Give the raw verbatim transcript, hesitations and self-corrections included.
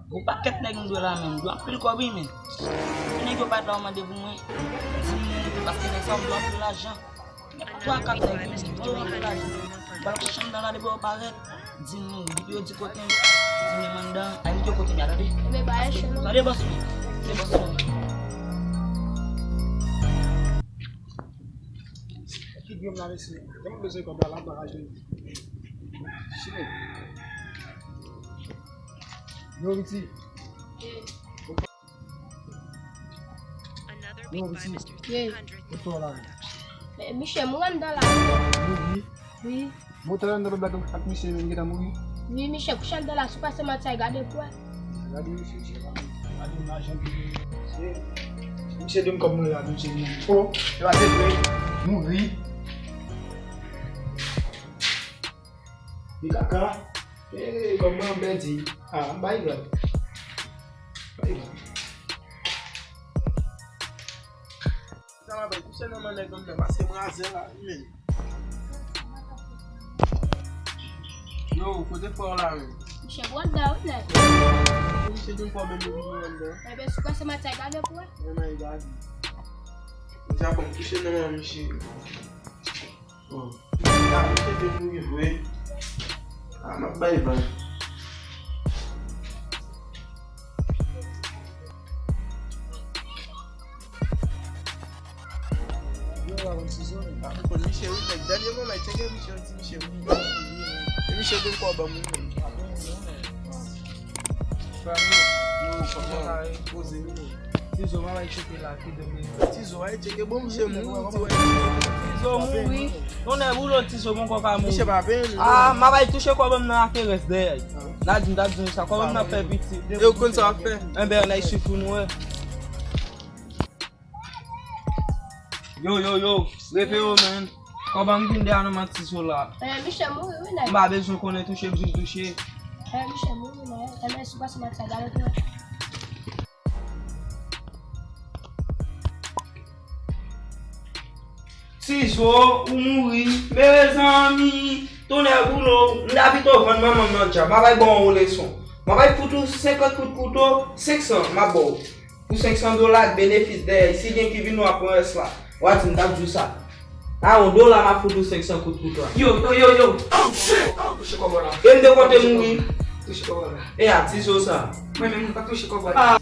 Gon pakèt nèg m dwe la menm, m dwe anpil kòb wi men. Nèg yo pa t la yo mande pou mwen. Di m paske nèg sa yo dwe anpil lajan. Nèg twa kat nèg wi men, yo dwe anpil lajan. M pral chèche anndan la depi yo parèt. Di m, depi yo di kote m, di m menm anndan. Ann di yo kote m ye a, tande. Ebyen ba e chen non. Tande bòs mwen. Tande bòs mwen. Ki grenn la mesye? Kòman bezwen kòb la la pa raje. Chile. Yo Viti. Yo Viti. Ye. Ou sou la. Eh, Michel, mwen anndan la. Wi, wi. Wi. Bon, talè nan blablate ak misye, men li gentan mouri. Wi, Michel, kouche anndan la, si w pase m a tchay, gade pou wè. Gade misye, misye pa mouri. Gade imaj an ki misye. Misye di m kòb mwen la, misye mouri. Oh, e pa te vre. Mouri. Li kaka. E, kòb mwen an pèdi. Ah, m bay vag. Bay vag. Sa va bay kouche nan men nèg nan, paske m razè la, wi, men. Yo, kote frè w la, men? Misye bwat da wi, nèg. Misye di m fò menm li vin anndan. Enben, si w pase m a tchay, gade pou wè. Men nan gade. Misye ap kouche nan men misye. Oh. Ah, misye te mouri vre. Ah, m ap bay vag. Yo, la, yon ti zòn. Ah, m konn misye wi, nèg. Dènye moman, e tcheke misye, yon ti misye wi. E misye te kwè ban moun, men. Frè m yo, yo, kòman sa ye? Poze wi. Tizo, m ap bay tcheke la, ki de mil. Tizo, ay tcheke bon, misye mouri, ti wè. Tizo mouri. Tonnè boule, Tizo, bon kò ka mouri. Misye pa penyen. Ah, m ap bay touche kòb m nan akerès dèyè. N a di m, t ap di m sa, kòb m nan fè piti. E ou konn sa w ap fè? Enben, n a swiv pou nou wè. Yo, yo, yo, reveye w, man. Kòb an vin dèyè nan men Tizo la. Eh, Michel mouri, wi, nèg. M pa bezwen konnen touche m fin touche. Eh, Michel mouri, nèg. Eh, men, si w pase m a tchay, gade pou wè. Tizo, ou mouri. Mezanmi, tonnè boule w. M ta pito vann manman m nan djab. M ap al ba w yon leson. M ap al fout ou senkant kout kouto, senk san, m ap ba w. Pou senk san dola ak benefis dèyè, si gen ki vin, w ap pran rès la. W a di m t ap di w sa. A yon dola, m ap fout ou senk san kout kouto a. Yo, yo, yo, yo. Touche, touche kòb la. E m te konte mouri. Touche kòb la. E a Tizo sa. Mwen menm, m pa touche kòb la. Ah.